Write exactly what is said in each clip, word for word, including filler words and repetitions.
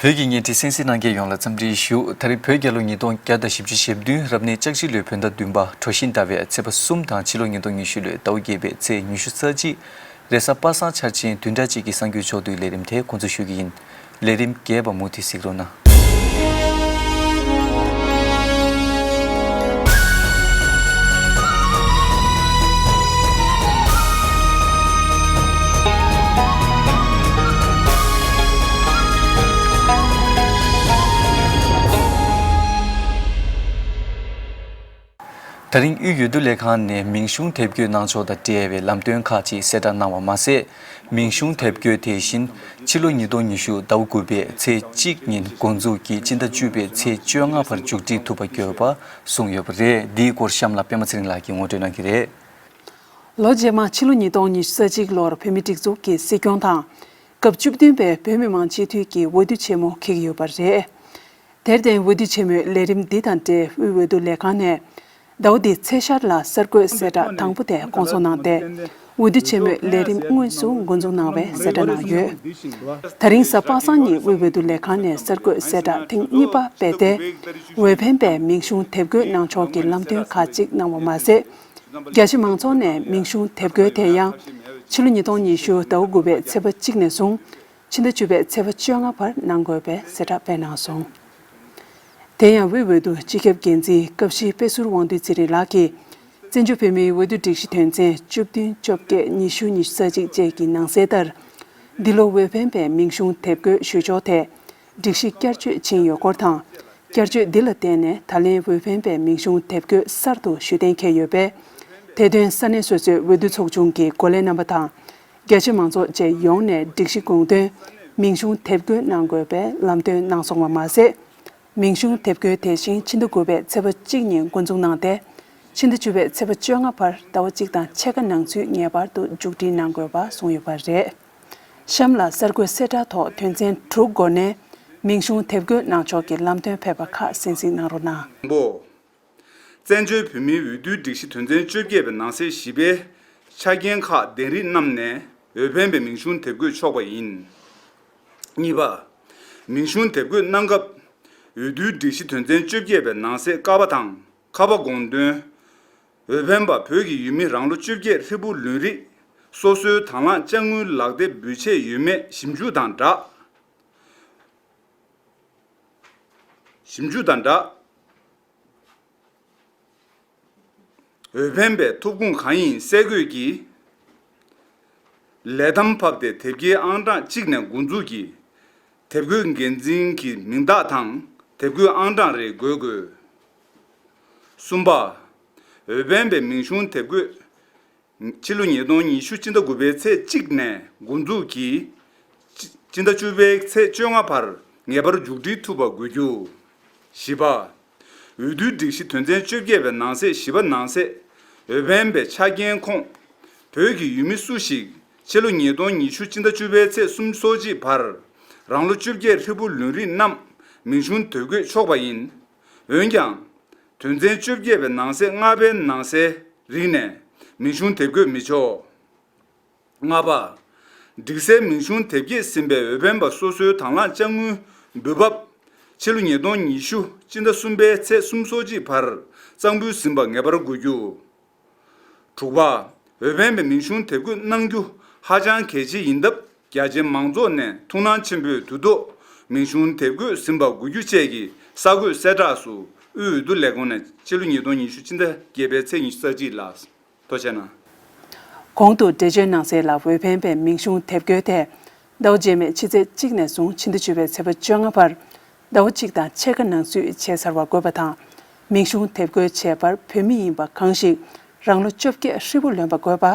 བོད་ཀྱི་བརྙན་འཕྲིན་གསན་གཟིགས་གནང་མཁན་ཡོངས་ལ་འཚམས་འདྲི་ཞུ། ད་རེས་བོད་རྒྱལ་ལོ་ཉིས་སྟོང་བརྒྱ་དང་བཞི་བཅུ་ཞེ་བདུན་རབ་གནས་ལྕགས་བཞི་ལོའི་བོད་ཟླ་བདུན་པ་གྲོ་བཞིན་ཟླ་བའི་ཚེས་པ་གསུམ་དང་ཕྱི་ལོ་ཉིས་སྟོང་ཉི་ཤུ་ལོའི་ཟླ་བ་བརྒྱད་པའི་ཚེས་ཉི་ཤུ་རྩ་གཅིག་རེས་གཟའ་པ་སངས་འཆར་ཅན་བདུན་ཕྲག་གཅིག་གི་གསར་འགྱུར་ཕྱོགས་བསྡུས་ལས་རིམ་དེ་འགོ་འཛུགས་ཞུ་གི་ཡིན། ལས་རིམ་རྒྱས་པ་མུ་མཐུད་གཟིགས་རོགས་གནང་། ད་རིང་དབུས་འོས་བསྡུ་ལས་ཁང་ནས་མིང་གཞུང་དེབ་འགོད་གནང་ཕྱོགས་དང་འབྲེལ་བའི་ལམ་སྟོན་ཁག་ཅིག་གསལ་བསྒྲགས་གནང་བ་མ་ཟད། མིང་གཞུང་དེབ་འགོད་དེ་བཞིན་ཕྱི་ལོ་ཉིས་སྟོང་ཉི་ཤུ་ཟླ་བ་དགུ་པའི་ཚེས་གཅིག་ཉིན་འགོ་འཛུགས་ཀྱིས་སྤྱི་ཟླ་བཅུ་པའི་ཚེས་བཅོ་ལྔ་བར་མཇུག་སྒྲིལ་ཐུབ་པ་དགོས་པ་གསུངས་ཡོད་པ་རེད། འདིའི་སྐོར་གཤམ་ལ་པད་མ་ཚེ་རིང་ལགས་ཀྱིས་ངོ་སྤྲོད་གནང་གི་རེད། ལོ་རྗེས་མ་ཕྱི་ལོ་ཉིས་སྟོང་ཉི་ཤུ་རྩ་གཅིག་ལོར་བོད་མིའི་སྒྲིག་འཛུགས་ཀྱི་སྲིད་སྐྱོང་དང་། སྐབས་བཅུ་བདུན་པའི་བོད་མི་མང་སྤྱི་འཐུས་ཀྱི་འོས་བསྡུ་ཆེན་མོ་འཁེལ་གྱི་ཡོད་པ་རེད། དེར་བརྟེན་འོས་བསྡུ་ཆེན་མོའི་ལས་རིམ་འདི་དང་འབྲེལ་དབུས་འོས་བསྡུ་ལས་ཁང་ནས་ཟླ་བ་འདིའི་ཚེས་ཤར་ལ་གསར་འགོད་གསལ་བསྒྲགས་དང་པོ་དེ་སྐོང་ཚོགས་གནང་སྟེ། འོས་བསྡུ་ཆེན་མོའི་ལས་རིམ་དངོས་སུ་འགོ་འཛུགས་གནང་བའི་གསལ་བསྒྲགས་གནང་ཡོད། ད་རིང་གཟའ་པ་སངས་ཉིན་དབུས་འོས་བསྡུ་ལས་ཁང་ནས་གསར་འགོད་གསལ་བསྒྲགས་ཐེངས་གཉིས་པ་སྤེལ་ཏེ། འོས་འཕེན་པའི་མིང་གཞུང་དེབ་འགོད་གནང་ཕྱོགས་ཀྱི་ལམ་སྟོན་ཁག་ཅིག་གནང་བ་མ་ཟད། རྒྱ་ཆེ་མང་ཚོགས་ནས་མིང་གཞུང་དེབ་འགོད་དེ་ཡང་ཕྱི་ལོ་ཉིས་སྟོང་ཉི་ཤུ་ཟླ་བ་དགུ་པའི་ཚེས་པ་གཅིག་ནས་བཟུང་ཕྱི་ཟླ་བཅུ་པའི་ཚེས་པ་བཅོ་ལྔ་བར་གནང་དགོས་པའི་གསལ་བསྒྲགས་སྤེལ་གནང་སོང་། དེ་ཡང་དབུས་འོས་བསྡུ་སྤྱི་ཁྱབ་འགན་འཛིན་སྐབས་བཞི་དཔེ་ཟུར་དབང་འདུས་ཚེ་རིང་ལགས་ཀྱིས། བཙན་བྱོལ་བོད་མིའི་འོས་བསྡུ་སྒྲིག་གཞི་དོན་ཚན་བཅུ་བདུན། བཅོ་བརྒྱད། ཉི་ཤུ། ཉི་ཤུ་རྩ་གཅིག་བཅས་ཀྱི་ནང་གསལ་ལྟར། འདི་ལོ་འོས་འཕེན་པའི་མིང་གཞུང་དེབ་འགོད་ཞུ་ཕྱོགས་ཐད་སྒྲིག་གཞི་བསྐྱར་བཅོས་ཕྱིན་ཡོད་སྐོར་དང་། བསྐྱར་བཅོས་འདི་ལ་བརྟེན་ནས་ད་ལན་འོས་འཕེན་པའི་མིང་གཞུང་དེབ་འགོད་གསར་དུ་ཞུ་གཏན་འཁེལ་ཡོད་པས། དེ་དོན་ས་གནས་སོ་སོའི་འོས་བསྡུ་ཚོགས་ཆུང་གི་འགོ་ལས་རྣམ་པ་དང་། རྒྱ་ཆེ་མང་ཚོགས་བཅས་ཡོངས་ནས་སྒྲིག་གཞི་དགོངས་དོན་མིང་གཞུང་དེབ་འགོད་གནང་དགོས་པའི་ལམ་སྟོན་གནང་སོང་བ་མ་ཟད། མིང་གཞུང་དེབ་འགོད་དེ་བཞིན་ཕྱི་ཟླ་དགུ་པའི་ཚེས་པ་གཅིག་ཉིན་འགོ་འཛུགས་གནང་སྟེ། ཕྱི་ཟླ་བཅུ་པའི་ཚེས་པ་བཅོ་ལྔ་བར་ཟླ་བ་གཅིག་དང་ཕྱེད་ཀ་ནང་ཚུད་ངེས་པར་དུ་མཇུག་སྒྲིལ་གནང་དགོས་པ་གསུངས་ཡོད་པ་རེད། གཤམ་ལ་གསར་འགོད་གསལ་བསྒྲགས་ཐོག་དོན་ཚན་དྲུག་སྒོ་ནས་མིང་གཞུང་དེབ་འགོད་གནང་ཕྱོགས་ཀྱི་ལམ་སྟོན་ཕེབས་པ་ཁག་གསན་གཟིགས་གནང་རོགས་གནང་། དང་པོ། བཙན་བྱོལ་བོད་མིའི་འོས་བསྡུའི་སྒྲིག་གཞི་དོན་ཚན་བཅོ་བརྒྱད་པའི་ནང་གསེས་བཞི་པའི་ཆ་རྐྱེན་ཁག་ལྡན་རིགས་རྣམས་ནས་འོས་འཕེན་པའི་མིང་གཞུང་དེབ་འགོད་ཆོག་པ་ཡིན། གཉིས་པ། མིང་གཞུང་དེབ་འགོད་གནང་སྐབས། འོས་བསྡུའི་སྒྲིག་གཞི་དོན་ཚན་བཅོ་བརྒྱད་པའི་ནང་གསེས་ཀ་པ་དང་ཁ་པ་དགོངས་དོན། འོས་འཕེན་པ་བོད་ཀྱི་ཡུལ་མི་རང་ལོ་བཅོ་བརྒྱད་ཧྲིལ་པོ་ལོན་རིགས་སོ་སོའི་དང་བླངས་ཅ་དངུལ་ལག་དེབ་འབུལ་ཆད་ཡོད་མེད་ཞིབ་འཇུག་དང་སྦྲགས། ཞིབ་འཇུག་དང་སྦྲགས། འོས་འཕེན་པའི་ཐོབ་ཁུངས་གང་ཡིན་གསལ་འགོད་ཀྱིས། ལས་ཐམ་ཕབ་སྟེ་དེབ་སྐྱེལ་ཨང་གྲངས་གཅིག་ནས་འགོ་འཛུགས་ཀྱིས། དེབ་འགོད་འགན་འཛིན་གྱི་མིང་རྟགས་དང་དེབ་འགོད་ཨང་གྲངས་རེ་འགོད་དགོས། གསུམ་པ། འོས་འཕེན་པའི་མིང་གཞུང་དེབ་འགོད། ཕྱི་ལོ་ཉིས་སྟོང་ཉི་ཤུ་སྤྱི་ཟླ་དགུ་པའི་ཚེས་གཅིག་ནས་འགོ་འཛུགས་ཀྱིས། སྤྱི་ཟླ་བཅུ་པའི་ཚེས་བཅོ་ལྔ་བར་ངེས་པར་མཇུག་སྒྲིལ་ཐུབ་པ་དགོས་རྒྱུ། བཞི་པ། འོས་བསྡུའི་སྒྲིག་གཞི་དོན་ཚན་བཅོ་བརྒྱད་པའི་ནང་གསེས་བཞི་པ་ནང་གསེས་འོས་འཕེན་པའི་ཆ་རྐྱེན་ཁོངས། བོད་ཀྱི་ཡུལ་མི་སུ་ཞིག་ཕྱི་ལོ་ཉིས་སྟོང་ཉི་ཤུ་སྤྱི་ཟླ་བཅུ་པའི་ཚེས་སུམ་ཅུ་སོ་གཅིག་བར་རང་ལོ་བཅོ་བརྒྱད་ཧྲིལ་པོ་ལོན་རིགས་རྣམས་མིང་གཞུང་དེབ་འགོད་ཆོག་པ་ཡིན། འོན་ཀྱང་། དོན་ཚན་བཅོ་བརྒྱད་པའི་ནང་གསེས་ལྔ་པའི་ནང་གསེས་རིགས་ནས་མིང་གཞུང་དེབ་འགོད་མི་ཆོག་ལྔ་པ། སྒྲིག་གསལ་མིང་གཞུང་དེབ་སྐྱེལ་ཟིན་པའི་འོས་འཕེན་པ་སོ་སོའི་དང་བླངས་ཅ་དངུལ་འབུལ་འབབ། ཕྱི་ལོ་ཉིས་སྟོང་ཉི་ཤུ་སྤྱི་ཟླ་གསུམ་པའི་ཚེས་སུམ་ཅུ་སོ་གཅིག་བར་གཙང་ཕུད་ཟིན་པ་ངེས་པར་དགོས་རྒྱུ། དྲུག་པ། འོས་འཕེན་པའི་མིང་གཞུང་དེབ་འགོད་གནང་རྒྱུ་ཧ་ཅང་གལ་ཆེ་ཡིན་སྟབས། རྒྱ་ཆེའི་མང་ཚོགས་ནས་ཐུགས་སྣང་ཆེན་པོས་དུས་ཐོག་མིང་གཞུང་དེབ་འགོད་ཟིན་པ་དགོས་རྒྱུ་བཅས་ཀྱི་གསར་འགོད་གསལ་བསྒྲགས་སུ་དབུས་འོས་བསྡུ་ལས་ཁུངས་ནས་ཕྱི་ལོ་ཉིས་སྟོང་ཉི་ཤུ་སྤྱི་ཟླ་བརྒྱད་པའི་ཚེས་ཉི་ཤུ་རྩ་གཅིག་ལ། ཐུགས་རྗེ་གནང་། གོང་དུ་འགྲེལ་བརྗོད་གནང་གསལ་ལ། འོས་འཕེན་པའི་མིང་གཞུང་དེབ་འགོད་དེ། ཟླ་བ་རྗེས་མའི་ཕྱི་ཚེས་གཅིག་ནས་བཟུང་ཕྱི་ཟླ་བཅུ་པའི་ཚེས་པ་བཅོ་ལྔ་བར་ཟླ་བ་གཅིག་དང་ཕྱེད་ཀ་ནང་ཚུད་བྱས་ཚར་བ་དགོས་པ་དང་། མིང་གཞུང་དེབ་འགོད་བྱས་པར་བོད་མི་ཡིན་པ་གང་ཞིག་རང་ལོ་བཅོ་བརྒྱད་ཧྲིལ་པོ་ལོན་པ་དགོས་པ།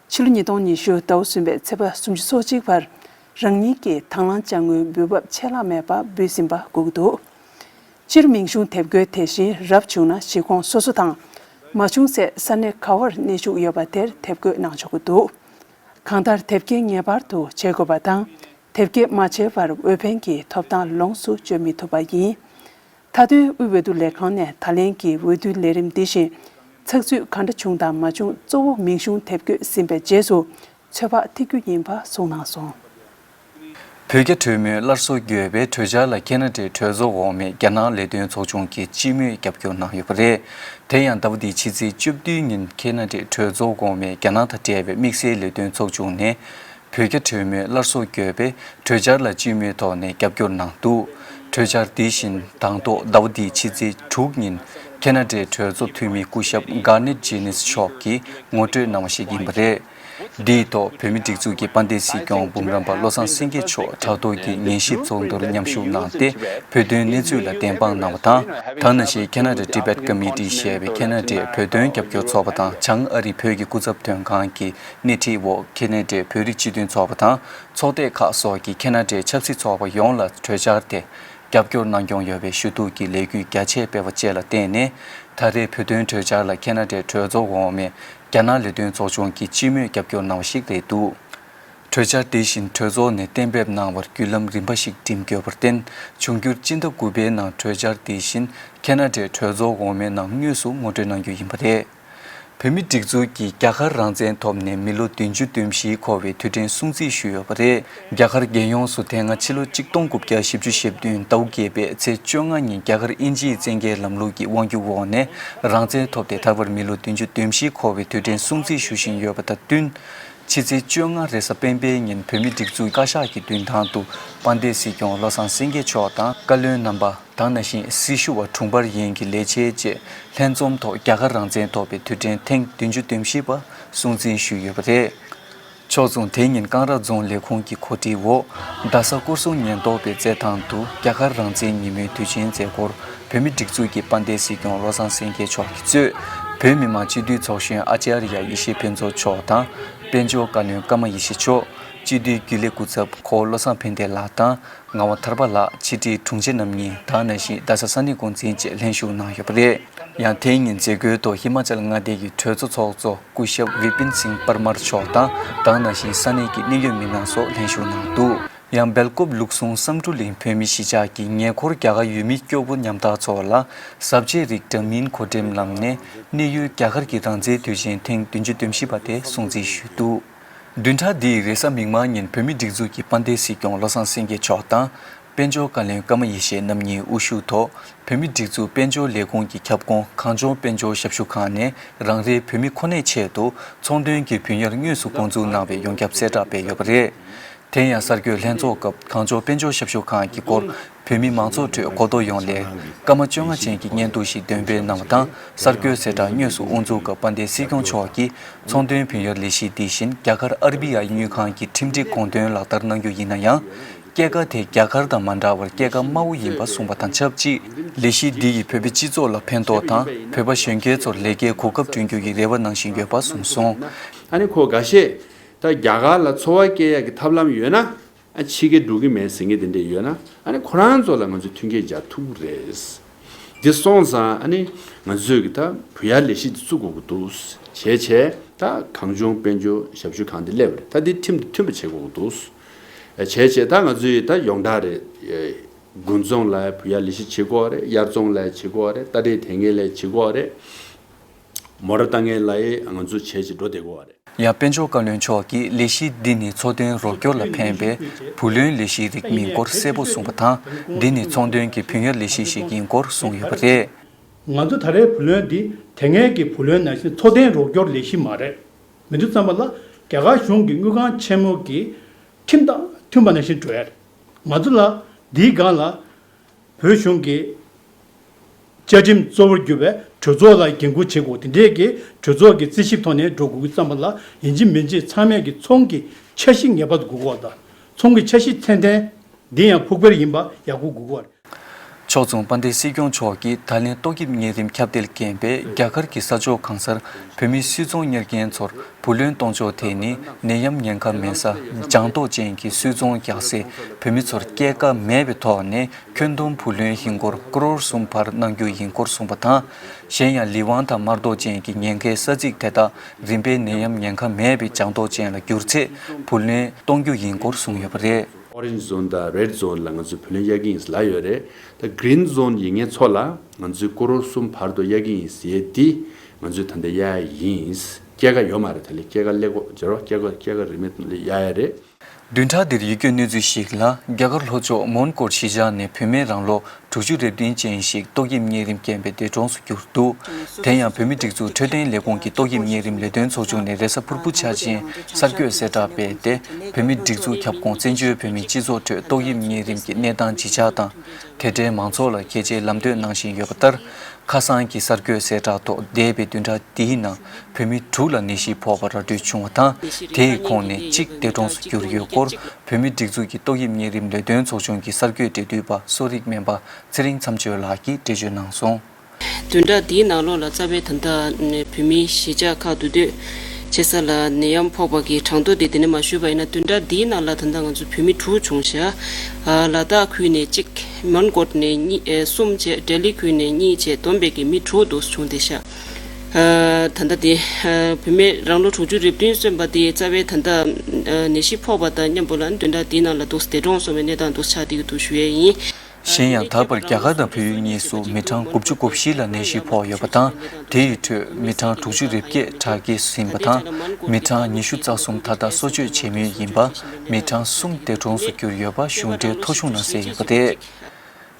ཕྱི་ལོ་ཉིས་སྟོང་ཉི་ཤུ་ཟླ་བ་གསུམ་པའི་ཚེས་པ་སུམ་ཅུ་སོ་གཅིག་བར་རང་ཉིད་ཀྱི་དང་བླངས་ཅ་དངུལ་འབུལ་འབབ་ཆད་ལྷག་མེད་པ་འབུལ་ཟིན་པ་དགོས་ཀྱི་འདུག་སྤྱིར་མིང་གཞུང་དེབ་འགོད་དེ་བཞིན་རབ་བྱུང་ན་གཞིས་ཁོངས་སོ་སོ་དང་། མ་བྱུང་ཚེ་ས་གནས་ག་བར་གནས་བཞུགས་ཡོད་པ་དེར་དེབ་འགོད་གནང་ཆོག་གི་འདུག་གང་ལྟར་དེབ་སྐྱེལ་ངེས་པར་དུ་བྱེད་དགོས་པ་དང་། དེབ་སྐྱེལ་མ་བྱས་པར་འོས་འཕེན་གྱི་ཐོབ་ཐང་ལོངས་སུ་སྤྱོད་མི་ཐུབ་པ་ཡིན། མཐའ་དོན་དབུས་འོས་བསྡུ་ལས་ཁང་ནས་ད་ལན་གྱི་འོས་བསྡུའི་ལས་རིམ་འདི་བཞིན་ཚགས་ཚུད་ག་འདྲ་བྱུང་དང་མ་བྱུང་གཙོ་བོ་མིང་གཞུང་དེབ་འགོད་ཟིན་པའི་རྗེས་སུ་ཚོད་དཔག་ཐེག་རྒྱུ་ཡིན་པ་གསུངས་གནང་སོང་། བོད་རྒྱ་གྲོས་མོལ་སླར་གསོ་དགོས་པའི་གྲོས་འཆར་ལ་ཁེ་ན་ཌའི་གྲོས་ཚོགས་འོག་མས་རྒྱ་ནག་ལས་དོན་ཚོགས་ཆུང་གིས་སྤྱི་མོས་རྒྱབ་སྐྱོར་གནང་ཡོད་པ་རེད། དེ་ཡང་ཟླ་བ་འདིའི་ཕྱི་ཚེས་བཅུ་བདུན་ཉིན་ཁེ་ན་ཌའི་གྲོས་ཚོགས་འོག་མས་རྒྱ་ནག་དང་འབྲེལ་བའི་དམིགས་བསལ་ལས་དོན་ཚོགས་ཆུང་ནས་བོད་རྒྱ་གྲོས་མོལ་སླར་གསོ་དགོས་པའི་གྲོས་འཆར་ལ་སྤྱི་མོས་ཐོག་ནས་རྒྱབ་སྐྱོར་གནང་འདུག་གྲོས་འཆར་དེ་བཞིན་དང་ཐོག་ཟླ་བ་འདིའི་ཕྱི་ཚེས་དྲུག་ཉིན་ཁེ་ན་ཌའི་གྲོས་ཚོགས་འཐུས་མི་སྐུ་ཞབས་གྷར་ནེཊ་ཇེ་ནིས་མཆོག་གིས་ངོ་སྤྲོད་གནང་བ་ཞིག་ཡིན་པ་རེད། འདིའི་ཐོག་བོད་མིའི་སྒྲིག་འཛུགས་ཀྱི་དཔལ་ལྡན་སྲིད་སྐྱོང་འབུམ་རམས་པ་བློ་བཟང་སེང་གེ་མཆོག་དྲ་ཐོག་གི་ཉན་ཞིབ་ཚོགས་འདུར་མཉམ་ཞུགས་གནང་སྟེ། བོད་དོན་གནས་ཚུལ་ལ་བདེན་དཔང་གནང་བ་དང་། ད་ནང་བཞིན་Canada Tibet Committee ཞེས་པའི་ཁེ་ན་ཌའི་བོད་དོན་རྒྱབ་སྐྱོར་ཚོགས་པ་དང་། བྱང་ཨ་རིའི་བོད་ཀྱི་སྐུ་ཚབ་དོན་ཁང་གི་སྣེ་ཁྲིད་འོག་ཁེ་ན་ཌའི་བོད་རིགས་སྤྱི་མཐུན་ཚོགས་པ་དང་། ཚོགས་སྡེ་ཁག་སོགས་ཀྱིས་ཁེ་ན་ཌའི་ཆབ་སྲིད་ཚོགས་པ་ཡོངས་ལ་གྲོས་འཆར་དེ་རྒྱབ་སྐྱོར་གནང་སྐྱོང་ཡོད་པའི་ཞུ་གཏུག་གི་ལས་འགུལ་རྒྱ་ཆེ་སྤེལ་བ་བཅས་ལ་བརྟེན་ནས། ད་རེས་བོད་དོན་གྲོས་འཆར་ལ་ཁེ་ན་ཌའི་གྲོས་ཚོགས་འོག་མས་རྒྱ་ནག་ལས་དོན་ཚོགས་ཆུང་གིས་སྤྱི་མོས་རྒྱབ་སྐྱོར་གནང་བ་ཞིག་རེད་འདུག་གྲོས་འཆར་དེ་བཞིན་གྲོས་ཚོགས་ནས་གཏན་འབེབས་གནང་བར་བརྒྱུད་ལམ་རིམ་པ་ཞིག་འགྲིམ་དགོས་པར་བརྟེན། འབྱུང་འགྱུར་སྤྱི་ཟླ་དགུ་པའི་ནང་གྲོས་འཆར་དེ་བཞིན་ཁེ་ན་ཌའི་གྲོས་ཚོགས་འོག་མའི་ནང་དངོས་སུ་ངོ་སྤྲོད་གནང་རྒྱུ་ཡིན་པ་རེད། བོད་མིའི་སྒྲིག་འཛུགས་ཀྱིས་རྒྱ་གར་རང་བཙན་ཐོབ་ནས་མི་ལོ་བདུན་ཅུ་དོན་བཞི་འཁོར་བའི་དུས་དྲན་སྲུང་བརྩི་ཞུས་ཡོད་པ་རེད། རྒྱ་གར་རྒྱལ་ཡོངས་སུ་དེ་སྔ་ཕྱི་ལོ་གཅིག་སྟོང་དགུ་བརྒྱ་བཞི་བཅུ་ཞེ་བདུན་ཟླ་བ་བརྒྱད་པའི་ཚེས་བཅོ་ལྔ་ཉིན་རྒྱ་གར་དབྱིན་ཇིའི་བཙན་རྒྱལ་ལམ་ལུགས་ཀྱི་དབང་སྒྱུར་འོག་ནས་རང་བཙན་ཐོབ་སྟེ་ད་བར་མི་ལོ་བདུན་ཅུ་དོན་བཞི་འཁོར་བའི་དུས་དྲན་སྲུང་བརྩི་ཞུ་བཞིན་ཡོད་པ་དང་བསྟུན། ཕྱི་ཚེས་བཅོ་ལྔ་རེས་གཟའ་སྤེན་པའི་ཉིན་བོད་མིའི་སྒྲིག་འཛུགས་བཀའ་ཤག་གི་མདུན་ཐང་དུ་དཔལ་ལྡན་སྲིད་སྐྱོང་བློ་བཟང་སེང་གེ་མཆོག་དང་བཀའ་བློན་རྣམ་པ། དེ་ནང་བཞིན་སྲི་ཞུ་བ་དྲུང་འཕར་ཡན་གྱི་ལས་བྱེད་བཅས་ལྷན་འཛོམས་ཐོག་རྒྱ་གར་རང་བཙན་ཐོབ་པའི་དུས་དྲན་ཐེངས་བདུན་ཅུ་དོན་བཞི་པ་སྲུང་བརྩི་ཞུས་ཡོད་པ་རེད། ཕྱོགས་མཚུངས། དེ་ཉིན་ཀང་ར་རྫོང་ལས་ཁུངས་ཀྱི་གོ་སྒྲིག་འོག་རྡ་ས་སྐོར་སྲུང་ཉེན་རྟོག་པའི་རྩེད་ཐང་དུ་རྒྱ་གར་རང་བཙན་ཉིན་མོའི་དུས་ཆེན་མཛད་སྒོར་བོད་མིའི་སྒྲིག་འཛུགས་ཀྱི་དཔལ་ལྡན་སྲིད་སྐྱོང་བློ་བཟང་སེང་གེ་མཆོག་གིས་གཙོས་བོད་མི་མང་སྤྱི་འཐུས་ཚོགས་གཞོན་ཨ་ཙརྱ་ཡེ་ཤེས་ཕུན་ཚོགས་མཆོག་དང་། དཔལ་འབྱོར་བཀའ་བློན་ཀརྨ་ཡེ་ཤེས་མཆོག་སྤྱི་འཐུས་རྒྱུན་ལས་སྐུ་ཚབ་ཁོ་བོ་བློ་བཟང་ཕན་བདེ་ལགས་དང་། ངག་དབང་ཐར་པ་ལགས། ཕྱི་དྲིལ་དྲུང་ཆེ་རྣམ་གཉིས། དེ་ནང་བཞིན་རྡ་ས་ས་གནས་འགོ་འཛིན་བཅས་ལྷན་ཞུགས་གནང་ཡོད་པ་རེད། ཡང་དེ་ཉིན་མཛད་སྒོའི་ཐོག་ཧི་མ་ཅལ་མངའ་སྡེ་ཡི་གྲོས་ཚོགས་ཚོགས་གཙོ་སྐུ་ཞབས་བི་པིན་སིང་པར་མར་མཆོག་དང་། དེ་ནང་བཞིན་ས་གནས་ཀྱི་གནད་ཡོད་མི་སྣ་སོགས་ལྷན་ཞུགས་གནང་འདུག་ཡང་སྦེལ་ཀོབ་ལུགས་ཟུང་བསམ་འགྲུབ་གླིང་བོད་མི་གཞིས་ཆགས་ཀྱི་ཉེ་འཁོར་རྒྱ་གར་ཡུལ་མི་སྐྱོ་པོ་ཉམ་ཐག་ཚོ་ལ་ཟབ་ཆོས་རིགས་འདྲ་མིན་གོ་སྒྲིག་གནང་ནས། གནས་ཡུལ་རྒྱ་གར་གྱི་རང་བཙན་དུས་ཆེན་ཐེངས་བདུན་ཅུ་དོན་བཞི་པ་དེ་སྲུང་བརྩི་ཞུས་འདུག་བདུན་ཕྲག་འདིའི་རེས་གཟའ་མིག་དམར་ཉིན་བོད་མིའི་སྒྲིག་འཛུགས་ཀྱི་དཔལ་ལྡན་སྲིད་སྐྱོང་བློ་བཟང་སེང་གེ་མཆོག་དང་། དཔལ་འབྱོར་བཀའ་བློན་ཀརྨ་ཡེ་ཤེས་རྣམ་གཉིས་དབུ་བཞུགས་ཐོག་བོད་མིའི་སྒྲིག་འཛུགས་དཔལ་འབྱོར་ལས་ཁུངས་ཀྱི་ཁྱབ་ཁོངས་གངས་ལྗོངས་དཔལ་འབྱོར་ཞབས་ཞུ་ཁང་ནས་རང་རེའི་བོད་མི་ཁོ་ནའི་ཆེད་དུ་ཚོང་དོན་གྱི་བུན་གཡར་དངོས་སུ་འགོ་འཛུགས་གནང་བའི་ཡོངས་ཁྱབ་གསལ་བསྒྲགས་སྤེལ་ཡོད་པ་རེད། དེ་ཡང་གསར་འགོད་ལྷན་ཚོགས་སྐབས་གངས་ལྗོངས་དཔལ་འབྱོར་ཞབས་ཞུ་ཁང་གི་སྐོར་བོད་མི་མང་ཚོགས་ཁྲོད་གོ་རྟོགས་ཡོང་སླད་སྐར་མ་བཅོ་ལྔ་ཅན་གྱི་བརྙན་ཐུང་ཞིག་འདོན་སྤེལ་གནང་བ་དང་། གསར་འགོད་གསལ་བསྒྲགས་དངོས་སུ་དབུ་འཛུགས་སྐབས་དཔལ་ལྡན་སྲིད་སྐྱོང་མཆོག་གིས་ཚོང་དོན་བུན་གཡར་ལས་གཞི་འདི་བཞིན་རྒྱ་གར་ཨར་བི་ཨའི་དངུལ་ཁང་གི་ཁྲིམས་སྒྲིག་དགོངས་དོན་ལག་བསྟར་གནང་རྒྱུ་ཡིན་ན་ཡང་། སྐྱེད་ཀ་དེ་རྒྱ་གར་དང་མ་འདྲ་བར་སྐྱེད་ཀ་དམའ་བོ་ཡིན་པ་གསུངས་པ་དང་ཆབས་ཅིག་ལས་གཞི་འདི་ཡིས་བོད་པའི་སྤྱི་ཚོགས་ལ་ཕན་ཐོགས་དང་། བོད་པ་གཞོན་སྐྱེས་ཚོར་ལས་ཀའི་གོ་སྐབས་བསྐྲུན་རྒྱུ་ཡི་རེ་བ་གནང་བཞིན་ཡོད་པ་གསུངས་སོང་། ཨ་ནི་ཁོ་འགའ་ཤས་ད་རྒྱ་གར་ལ་འཚོ་བ་སྐྱེལ་ཡག་གི་ཐབས་ལམ་ཡོད་ན། ཨ་ཕྱི་རྒྱལ་འགྲོ་གི་མེད་ཟེར་མཁན་དེ་འདྲས་ཡོད་ན། ཨ་ནི་ཁོ་རང་ཚོ་ལ་ང་ཚོས་མཐུན་རྐྱེན་སྦྱར་ཐུབ་ཀྱི་རེད། འདི་སོང་ཙང་ཨ་ནི་ང་ཚོས་ཀྱི་ད་བུ་གཡར་ལས་གཞི་འདི་བཙུགས་དགོས་ཀྱི་འདུག་བྱས་བྱས་ད་གངས་ལྗོངས་དཔལ་འབྱོར་ཞབས་ཞུ་ཁང་འདི་སླེབས་པ་རེད། ད་འདི་ཁྲིམས་དང་མཐུན་པ་བྱེད་དགོས་ཀྱི་འདུག་བྱས་བྱས་ད་ང་ཚོས་ད་ཡོངས་གྲགས་རེད། དགུན་རྫོང་ལ་བུ་གཡར་ལས་གཞི་བྱེད་དགོས་རེད། དབྱར་རྫོང་ལ་བྱེད་དགོས་རེད། རྟ་དྲེལ་དེད་མཁན་ལ་བྱེད་དགོས་རེད། མོ་ཊ་བཏང་མཁན་ལ་ང་ཚོས་བྱས་བྱས་འགྲོ་བསྡད་དགོས་རེད། ཡང་དཔལ་འབྱོར་བཀའ་བློན་མཆོག་གིས་ལས་གཞི་འདི་ནི་འཚོ་དོན་རོགས་སྐྱོར་ལ་ཕན་པའི་བུ་ལོན་ལས་གཞིའི་རིགས་མིན་སྐོར་གསལ་པོ་གསུངས་པ་དང་། འདི་ནི་ཚོང་དོན་གྱི་བུན་གཡར་ལས་གཞི་ཞིག་ཡིན་སྐོར་གསུངས་ཡོད་པ་རེད། ང་ཚོ་ད་རེས་བུ་ལོན་འདི་དེ་སྔའི་གི་བུ་ལོན་ནང་བཞིན་འཚོ་རྟེན་རོགས་སྐྱོར་ལས་གཞི་མ་རེད། མི་འདུག་བསམ་པ་ལ་རྒྱ་གར་གཞུང་གི་དངུལ་ཁང་ཆེན་མོ་གི་ཁྲིམས་དང་མཐུན་པ་ནང་བཞིན་འགྲོ་ཡ་རེད། ང་ཚོ་ལ་འདིའི་སྒང་ལ་བོད་གཞུང་གི་བཅའ་ཁྲིམས་གཙོ་བོར་གྱུར་པའི་གྲོས་ཚོགས་ལ་འགན་འཁུར་བྱེད་དགོས། དེ་འདྲས་ཀྱི་གྲོས་ཚོགས་ཀྱི་རྩིས་ཞིབ་ཐོག་ནས་འགྲོ་དགོས་ཀྱི་བསམ་པ་ལ་ཡིན་གཅིག་མིན་གཅིག་ཚང་མས་ཀྱི་ཚོང་གི་འཆར་གཞི་ངེས་པར་དགོས་ཀྱི་ཡོད་པ་དང་། ཚོང་གི་འཆར་གཞི་ཚད་ལྡན་འདི་ཡང་ཕུགས་འཕེར་ཡིན་པ་ཡག་པོ་དགོས་ཀྱི་ཡོད་པ་རེད། ཕྱོགས་མཚུངས་དཔལ་ལྡན་སྲིད་སྐྱོང་མཆོག་གིས་ད་ལན་ཏོག་དབྱིབས་གཉན་རིམས་ཁྱབ་གདལ་རྐྱེན་པས་རྒྱ་གར་གྱི་ས་ཕྱོགས་གང་སར་བོད་མིའི་སུད་ཚོང་གཉེར་མཁན་ཚོར་བུ་ལོན་གཏོང་ཕྱོགས་དེ་ནི་ནད་ཡམས་ཉེན་ཁ་མེད་ས་ལྗང་མདོག་ཅན་གྱི་སུད་ཚོང་རྒྱག་སའི་བོད་མི་ཚོར་སྐྱེད་ཀ་མེད་པའི་ཐོག་ནས་ཁྱོན་བསྡོམས་བུ་ལོན་ཧིན་སྒོར་ཀོ་རོར་གསུམ་བར་གནང་རྒྱུ་ཡིན་སྐོར་གསུངས་པ་དང་། གཞན་ཡང་ལི་ཝང་དང་དམར་མདོག་ཅན་གྱི་ཉེན་ཁའི་ས་ཚིགས་དེ་དག་རིམ་པས་ནད་ཡམས་ཉེན་ཁ་མེད་པའི་ལྗང་མདོག་ཅན་ལ་འགྱུར་ཚེ་བུ་ལོན་གཏོང་རྒྱུ་ཡིན་སྐོར་གསུངས་ཡོད་པ་རེད། Orange zone དང་Red zone ལ་ང་ཚོས་བུ་ལོན་གཡར་གྱི་ཡིན་ལབ་ཡོད་རེད། ད་Green zone ཡིན་མཁན་ཚོ་ལ་ང་ཚོས་ཀོ་རོར་གསུམ་བར་དུ་གཡར་གྱི་ཡིན་ཟེར་ཡས་འདི་ང་ཚོས་ད་ལྟ་གཡར་ཡ་ཡིན། སྐྱེད་ཀ་ཡོད་མ་རེད། ད་ལྟ་སྐྱེད་ཀ་ཀླད་ཀོར་སྦྱར་བ་སྐྱེད་ཀ་སྐྱེད་ཀ་རིན་མེད་གཡར་ཡ་རེད། བདུན་ཕྲག་འདིར་ཡིད་སྐྱོའི་གནས་ཚུལ་ཞིག་ལ། རྒྱ་གར་ལྷོ་ཕྱོགས་མོན་གྷོར་གཞིས་ཆགས་ནས་བུད་མེད་རང་ལོ་དྲུག་ཅུ་རེ་བདུན་ཅན་ཞིག་ཏོག་དབྱིབས་གཉན་རིམས་རྐྱེན་པས་འདས་གྲོངས་སུ་གྱུར་འདུག་དེ་ཡང་བོད་མིའི་སྒྲིག་འཛུགས་འཕྲོད་བསྟེན་ལས་ཁུངས་ཀྱི་ཏོག་དབྱིབས་གཉན་རིམས་ལས་དོན་ཚོགས་ཆུང་ནས་རེས་གཟའ་ཕུར་བུ་འཆར་ཅན་གསར་འགོད་གསལ་བསྒྲགས་སྤེལ་ཏེ། བོད་མིའི་སྒྲིག་འཛུགས་ཁྱབ་ཁོངས་བཙན་བྱོལ་བོད་མིའི་སྤྱི་ཚོགས་ཁྲོད་ཏོག་དབྱིབས་གཉན་རིམས་ཀྱི་གནས་སྟངས་ཇི་ཆགས་དང་། དེ་འབྲེལ་མང་ཚོགས་ལ་ཁྱད་ཆེའི་ལམ་སྟོན་གནང་བཞིན་ཡོད་པ་ལྟར། ཁ་སང་གི་གསར་འགོད་གསལ་བསྒྲགས་ཐོག་འདས་པའི་བདུན་ཕྲག་འདིའི་ནང་བོད་མི་དྲུག་ལ་ནད་གཞི་ཕོག་པ་ར་སྤྲོད་བྱུང་བ་དང་། དེའི་ཁོངས་ནས་གཅིག་འདས་གྲོངས་སུ་གྱུར་ཡོད་སྐོར། བོད་མིའི་སྒྲིག་འཛུགས་ཀྱི་ཏོག་དབྱིབས་གཉན་རིམས་ལས་དོན་ཚོགས་ཆུང་གི་གསར་འགོད་འབྲེལ་མཐུད་པ་གསོ་རིག་སྨན་པ་ཚེ་རིང་མཚམས་གཅོད་ལགས་ཀྱིས་འགྲེལ་བརྗོད་གནང་སོང་། བདུན་ཕྲག་འདིའི་ནང་ལོགས་ལ་རྩ་བའི་ད་ལྟ་བོད་མིའི་གཞིས་ཆགས་ཁག་འདུས་སྡོད་བྱེད་ས་ལ་ནད་ཡམས་ཕོག་པ་གི་གྲངས་ཐོ་དེ་དེ་ནས་མ་ཞུས་པ་ཡིན་ན། བདུན་ཕྲག་འདིའི་ནང་ལ་ད་ལྟ་ང་ཚོ་བོད་མི་དྲུག་བྱུང་ཤག་ལ་དྭགས་ཁུལ་ནས་གཅིག་མོན་གྷོ་ནས་གཉིས་ཨེ་གསུམ་བྱས། ལྡི་ལི་ཁུལ་ནས་གཉིས་བྱས། བསྡོམས་པས་ཀྱི་མི་དྲུག་འདུག་བྱུང་བསྡད་ཤག་ཨ་ད་ལྟ་དེ་ཨ་བུད་མེད་རང་ལོ་དྲུག་ཅུ་རེ་བདུན་སོན་པ་དེ་རྩ་བའི་ད་ལྟ་ཨ་ནད་གཞི་ཕོག་པ་དང་མཉམ་པོ་ལ་བདུན་ཕྲག་འདིའི་ནང་ལ་འདུག་འདས་གྲོངས་སོང་བའི་གནས་སྟངས་འདུག་ཆགས་བསྡད་ཀྱི་འདུག་ཞུ་ཡས་ཡིན། གཞན་ཡང་ད་བར་རྒྱ་གར་དང་བལ་ཡུལ་གཉིས་སུ་མི་གྲངས་དགུ་བཅུ་གོ་བཞི་ལ་ནད་གཞི་ཕོག་ཡོད་པ་དང་། དེ་ཡི་ཁྲོད་མི་གྲངས་དྲུག་ཅུ་རེ་བརྒྱད་དྲག་སྐྱེད་ཟིན་པ་དང་། མི་གྲངས་ཉི་ཤུ་རྩ་གསུམ་ད་ལྟ་གསོ་བཅོས་བྱེད་མུས་ཡིན་པ། མི་གྲངས་གསུམ་འདས་གྲོངས་སུ་གྱུར་ཡོད་པ་གཞུང་འབྲེལ་ཐོ་གཞུང་ནང་གསལ་ཡོད་པ་རེད།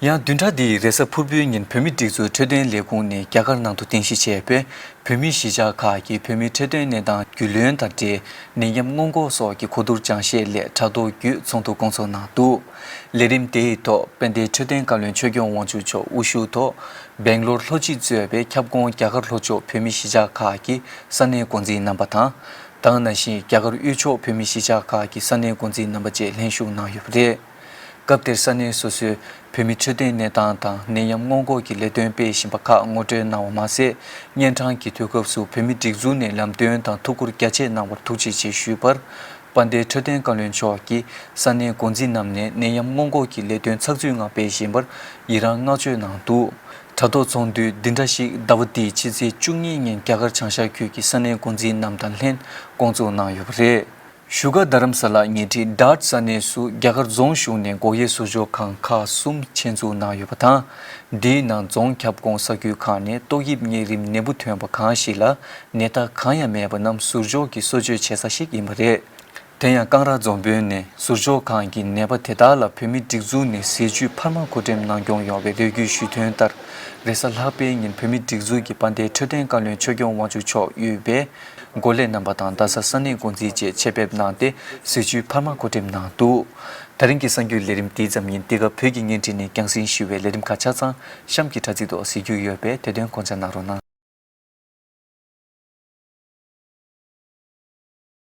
ཡང་བདུན་ཕྲག་འདིའི་རེས་གཟའ་ཕུར་བུའི་ཉིན་བོད་མིའི་སྒྲིག་འཛུགས་འཕྲོད་བསྟེན་ལས་ཁུངས་ནས་རྒྱ་གར་ནང་དུ་རྟེན་གཞི་བྱས་པའི་བོད་མིའི་གཞིས་ཆགས་ཁག་གི་བོད་མིའི་འཕྲོད་བསྟེན་གནས་སྟངས་རྒྱུས་ལོན་དང་འབྲེལ། ནད་ཡམས་སྔོན་འགོག་སོགས་ཀྱི་གོ་བསྡུར་སྦྱང་བཤད་སླད་དྲ་ཐོག་བརྒྱུད་ཚོགས་འདུ་སྐོང་ཚོགས་གནང་འདུག་ལས་རིམ་དེའི་ཐོག་དཔལ་ལྡན་འཕྲོད་བསྟེན་བཀའ་བློན་ཆོས་སྐྱོང་དབང་ཕྱུག་མཆོག་དབུ་བཞུགས་ཐོག་སྦེང་ལོར་ལྷོ་སྤྱི་གཙོས་པའི་ཁྱབ་ཁོངས་རྒྱ་གར་ལྷོ་ཕྱོགས་བོད་མིའི་གཞིས་ཆགས་ཁག་གི་ས་གནས་འགོ་འཛིན་རྣམ་པ་དང་། དེ་ནང་བཞིན་རྒྱ་གར་དབུས་ཕྱོགས་བོད་མིའི་གཞིས་ཆགས་ཁག་གི་ས་གནས་འགོ་འཛིན་རྣམ་པ་བཅས་ལྷན་ཞུགས་གནང་ཡོད་པ་རེད། སྐབས་དེར་ས་གནས་སོ་སོའི་བོད་མིའི་འཕྲོད་བསྟེན་གནས་སྟངས་དང་ནད་ཡམས་སྔོན་འགོག་གི་ལས་དོན་སྤེལ་བཞིན་པ་ཁག་ངོ་སྤྲོད་གནང་བ་མ་ཟད། གཉན་འཕྲང་གི་དུས་སྐབས་སུ་བོད་མིའི་སྒྲིག་འཛུགས་ནས་ལམ་སྟོན་དང་ཐུགས་ཁུར་རྒྱ་ཆེ་གནང་བར་ཐུགས་རྗེ་ཆེ་ཞུས་པར། དཔལ་ལྡན་འཕྲོད་བསྟེན་བཀའ་བློན་མཆོག་གིས་ས་གནས་འགོ་འཛིན་རྣམས་ནས་ནད་ཡམས་སྔོན་འགོག་གི་ལས་དོན་ཚགས་ཚུད་ངང་སྤེལ་བཞིན་པར་ཡི་རངས་བསྔགས་བརྗོད་གནང་འདུག་དྲ་ཐོག་ཚོགས་འདུ་འདི་འདྲ་ཞིག་ཟླ་བ་འདིའི་ཕྱི་ཚེས་བཅུ་གཉིས་ཉིན་རྒྱ་གར་བྱང་ཤར་ཁུལ་གྱི་ས་གནས་འགོ་འཛིན་རྣམས་དང་ལྷན་སྐོང་ཚོགས་གནང་ཡོད་པ་རེད། བཞུགས་སྒར་རྡ་རམ་ས་ལ་ཉེ་འཁྲིས་ཌར་ས་གནས་སུ་རྒྱ་གར་རྫོང་གཞུང་ནས་སྒོ་དབྱེ་ཟུར་འཇོག་ཁང་ཁག་གསུམ་ཆེད་འཛུགས་གནང་ཡོད་པ་དང་། འདིའི་ནང་རྫོང་ཁྱབ་ཁོངས་ས་ཁུལ་ཁག་ནས་ཏོག་དབྱིབས་གཉན་རིམས་ནད་འབུ་ཐོན་པ་གང་ཞིག་ལ་ནད་རྟགས་གང་ཡང་མེད་པ་རྣམས་ཟུར་འཇོག་གིས་གསོ་བཅོས་བྱེད་ས་ཞིག་ཡིན་པ་རེད། དེ་ཡང་ཀང་ར་རྫོང་དཔོན་ནས་ཟུར་འཇོག་ཁང་གི་ནད་པ་དེ་དག་ལ་བོད་མིའི་སྒྲིག་འཛུགས་ནས་ཟས་བཅུད་འཕར་མ་མཁོ་སྤྲོད་གནང་སྐྱོང་ཡོང་བའི་རེ་སྐུལ་ཞུས་དོན་ལྟར། རེས་གཟའ་ལྷག་པའི་ཉིན་བོད་མིའི་སྒྲིག་འཛུགས་ཀྱི་དཔལ་ལྡན་འཕྲོད་བསྟེན་བཀའ་བློན་ཆོས་སྐྱོང་དབང་ཕྱུག་མཆོག་དབུས་པའི་འགོ་ལས་རྣམ་པ་དང་རྡ་ས་ས་གནས་འགོ་འཛིན་བཅས་ཆེད་ཕེབས་གནང་སྟེ་ཟས་བཅུད་འཕར་མ་མཁོ་སྤྲོད་གནང་འདུག་དེ་རིང་གི་གསར་འགྱུར་ལས་རིམ་འདི་ཙམ་ཡིན། འདི་སྐབས་བོད་ཀྱི་བརྙན་འཕྲིན་ནས་རྒྱང་སྲིང་ཞུ་བའི་ལས་རིམ་ཁག་ཆ་ཚང་གཤམ་གྱི་དྲ་ཚིགས་ཐོག་གཟིགས་རྒྱུ་ཡོད་པས་དེ་དོན་སྐོང་ཆ་གནང་རོགས་གནང་།